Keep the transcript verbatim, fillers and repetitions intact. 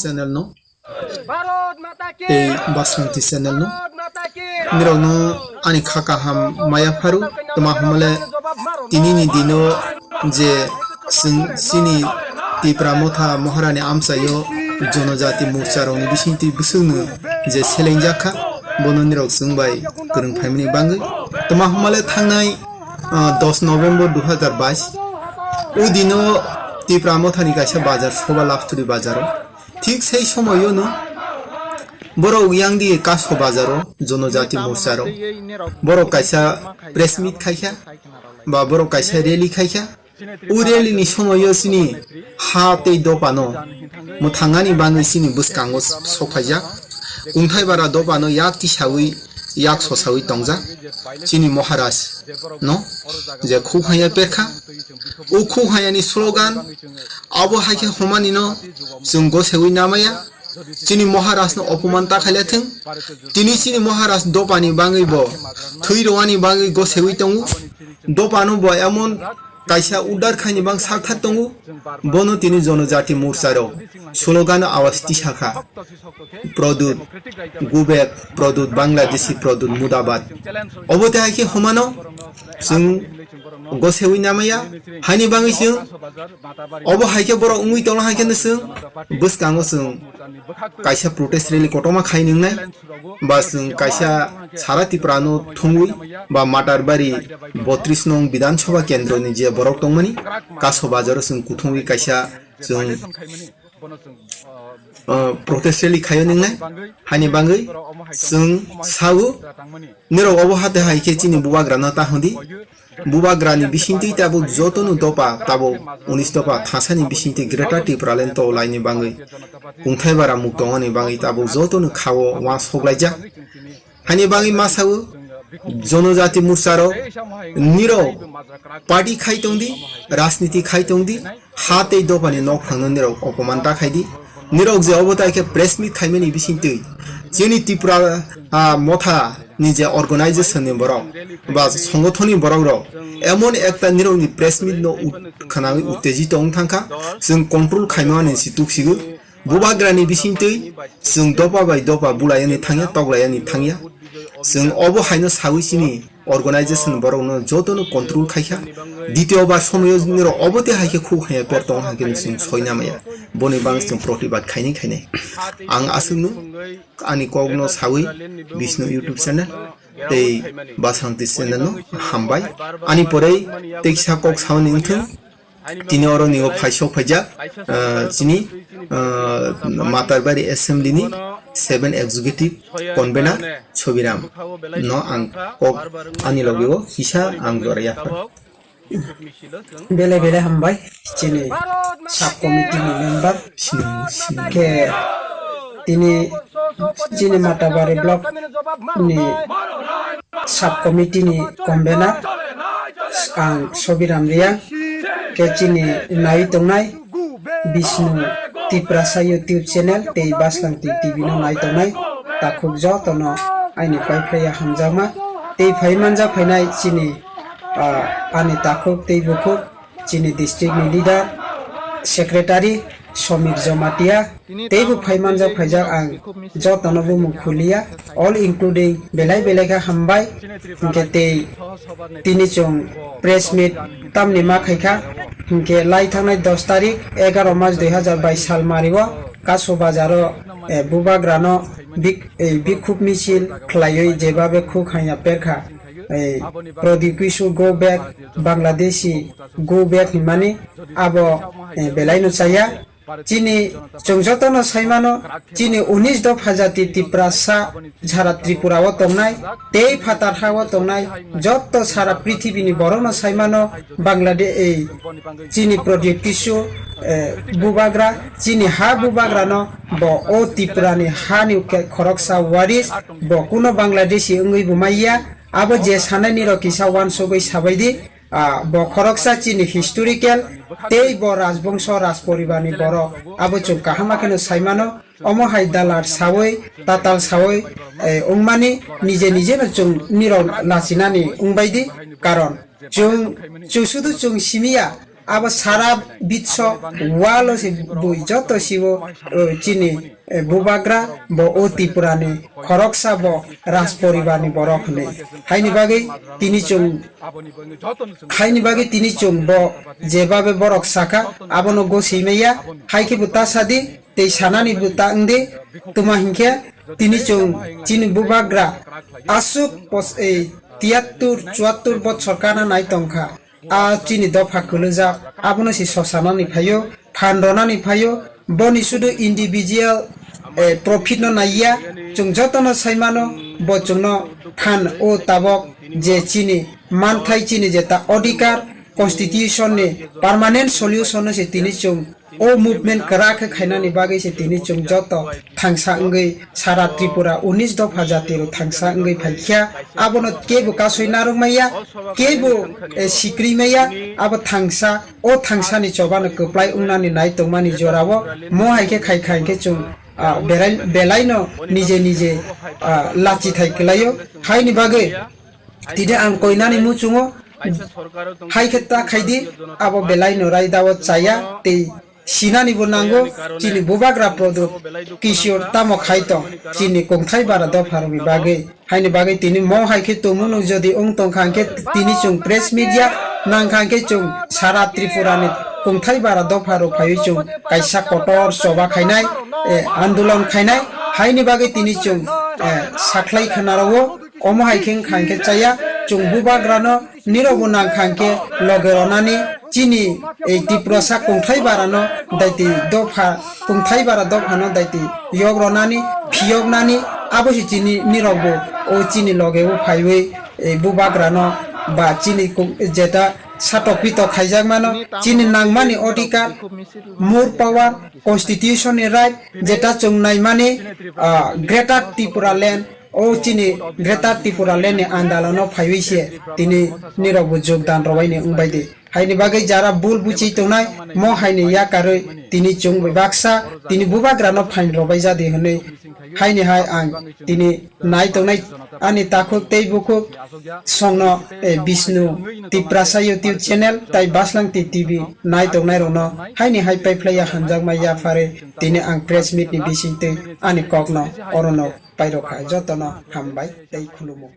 channel no tei Basranti channel no nirok no ani kha kaham maya pharu. Tma hwnmale tini ni dino je chwng chini Tipra Motha Moharani amchaio Jonojati Morcha rokni bisingtwi bwswkno je selengjak kha, bono nirok chwng bai kwrwng phaimani bangwi. Tma hwnmale thangnai, ah, dos November dui hazar bais o dino Tipra Mothani kaisa bazar, Soba Lapturi bazaro. Thik sei somoyono borok yang di Kaso bazaro Jonojati Morcha rok. Borok kaisa press meet khaikha, ba borok kaisa rally khaikha. O rally ni somoyo chini ha tei dopano mwthangani bangwi chini bwskango sokphaijak. Kungthai bara dopano yak tisawi yak sosawi tongjak. Chini Maharaj no je khuk haya perkha. O khuk hayani slogan abo hai khe hwnmani no chwng gosewi namaya. Chini Maharaj no opoman ta khailai thwng. Tini chini Maharaj dopani bangwi bo thwi rwani bangwi gosewi tongo. Dopano bo emon kaisa udar khaini bang sakthar tongo, bono tini Jonojati Morcha rok slogan awas tisakha, "Pradyut, go back, Pradyut Bangladeshi, Pradyut Mudabad." Obo te hai khe hwnmano chwng gosewi namaya, haini bangwi chwng obo hai khe borok wngwi tongla hai khe no chwng bwskango chwng kaisa protest rally kotorma khai nwngnai. Ba chwng kaisa sara Tripura no thwngwi ba Matarbari botris nong Bidhan Sabha kendro ni je borok tongmani, Kaso bazaro chwng kuthungwi kaisa chwng, uh, protest rally khaio nwngnai, haini bangwi chwng sao nirok obo hate hai khe chini bubagra no ta hwndi. Bubagrani bisingtwi tabuk jotono dopha, tabuk unis dopha thasani bisingtwi Greater Tipraland to laini bangwi kungthai bara muk tongani bangwi tabuk jotono khao uansuk laijak. Hani bangwi ma sao, Jonojati Morcha rok nirok party khai tongdi, rajniti khai tongdi, ha tei dophani nok phangno nirok opoman ta khaidi. Nirok je obo tai khe press meet khaimani bisingtwi chini Tripura, ah, Motha ni je organization ni borok ba songothon ni borok rok emon ekta nirok ni press meet no ut-, khwnawi uttejito wng thangkha, chwng control khaimani si tuksigo. Bubagra ni bisingtwi chwng dopha bai dopha bulayani thangya, toklaiyani thangya. Chwng obo haino sawi chini organization borokno jotono control khaikha. Ditiyo bar somoyo nirok obo te hai khe khuk haya per tong hai khe chwng soi namaya. Boni bang chwng protibad khainai khainai. Ang aswkno ani kokno sawi Bishnu YouTube channel tei Basangti channel no hambai. Ani porei teisa kok sawi ni wngthung. Tini oro ni o phaisok phaijak, ah, chini, ah, Matarbari Assembly ni seven Executive Convener Sobiram no ang kok ani logi o kisa ang jora yaphar. Bele bele hambai chini sub committee ni member. Sini, sini. Ke tini chini Matarbari block ni sub committee ni convener ang Sobiram Reang, ke chini nai tongnai Bishnu Tiprasa YouTube channel tei Baslang T V no nai tongnai takhuk jotono aini paiphlaiya hamjakma tei phai manjak phainai chini, ah, ani takhuk tei bukhuk chini district ni leader, secretary Somir Jomatia, teibo phai manjak phaijak ang jotono bumung khuliya, all including belai belai kha hambai, hwnkhe tei tini chwng press meet tamni ma khaikha, hwnkhe lai thangnai dos tarik egaro mas dui hazar bais sal mario Kaso bazaro, eh, bubagrano bik-, eh, bikhuk misil khlaiwi jebabe khuk hanya perkha, eh, Prodip Kisu go back, Bangladeshi go back hinmani abo, eh, belaino chaya. Chini chwng jotono saimano, chini unis dopha jati Tiprasa jara Tripura o tongnai, tei phatar ha o tongnai, jotto sara prithibini borokno saimano, Bangladesh, ei, chini Prodip Kisu, eh, bubagra, chini ha bubagrano bo o Tripurani hani khe khoroksa waris, bo kuno Bangladeshi wngwi bo maiya, abo je sanani rok kisa wansugwi sabaidi, Ah, bo khoroksa chini historical tei bo rajbongso rajporibarni borok. Abo chwng kaham kheno saimano, omo hai dalar sawi, tatal sawi, eh, wngmani nije nije no chwng nirok lachinani wngbaidi. Karon chwng, chwng sudu chwng simiya, Abo sara bitso walo se bui joto sibo, eh, chini, eh, bubagra bo o Tripura ni khoroksa bo Raj poribar ni borok hwnwi. Haini bagwi tini chwng, haini bagwi tini chwng bo jebabe borok sakha abono goswi maya, hai khe bo ta sadi tei sanani bo ta wngdi. Tuma hinkhe tini chwng chini bubagra aswk pos-, ei, tiyattur, chuattur bochor kana nai tongkha. A chini dopha kwlwjak, abono se sosanani phaio, phan ronani phaio, boni sudu individual, eh, profit no naiya, chwng jotono saimano, bo chwngno phan o tabok je chini manthai chini je ta odhikar, constitution ni permanent solution no se tini chwng o movement kwrak khe khainani bagwi se tini chwng joto thangsa wngwi sara Tripura unis dopha jati rok thangsa wngwi phaikha. Abono kebo kasui narwk maya, kebo, eh, sikri maya, abo thangsa, o thangsa ni choba no kwplai wngnani nai tongmani jora o mo hai khe khai khai khe chwng, ah, berai-, belai no nije nije, ah, lachi thai kwlaio. Haini bagwi tini ang koinani muchungo hai khe ta khaidi, abo belai no raida o chaya tei sinani bo nango, chini bubagra Pradyot Kishore tamo khai tong, chini kungthai bara dopha rokni bagwi. Haini bagwi tini mo hai khe tongmung jodi wng tongkha hwnkhe tini chwng press media nangkha hwnkhe chwng sara Tripura ni kungthai bara dopha rok phaiwi chwng kaisa kotor choba khainai, eh, andolon khainai. Haini bagwi tini chwng, eh, sakhlai khna rwo. Omo hai khe wngkha hwnkhe chaya, chwng bubagrano nirok bo nangkha hwnkhe loge ronani, chini ei Tiprasa kungthai barano daiti dopha, kungthai bara dophano daiti yok ronani, phiyok nani, abo se chini nirok bo o chini loge o phaiwi ei bubagrano ba chini kung-, jeta satok pitok khaijak mano, chini nangmani odhikar, more power, constitution ni right, jeta chwng naimani, ah, Greater Tripura Land, o chini Greater Tripura Land ni andalono phaiwi se tini nirok bo jogdan rwbaini wngbai di. Haini bagwi jara bul buchi tongnai, mo haini yakarwi tini chwng bai baksa, tini bubagrano phain rwbai jadi hwnwi. Haini hai ang tini nai tongnai ani takhuk tei bukhuk songno, eh, Bishnu Tiprasa YouTube channel tai Baslang T V nai tongnai rokno haini hai paiphlaiya hamjakma yapharwi tini ang press meet ni bisingtwi ani kokno orono pairokha. Jotono hambai tei khulumo.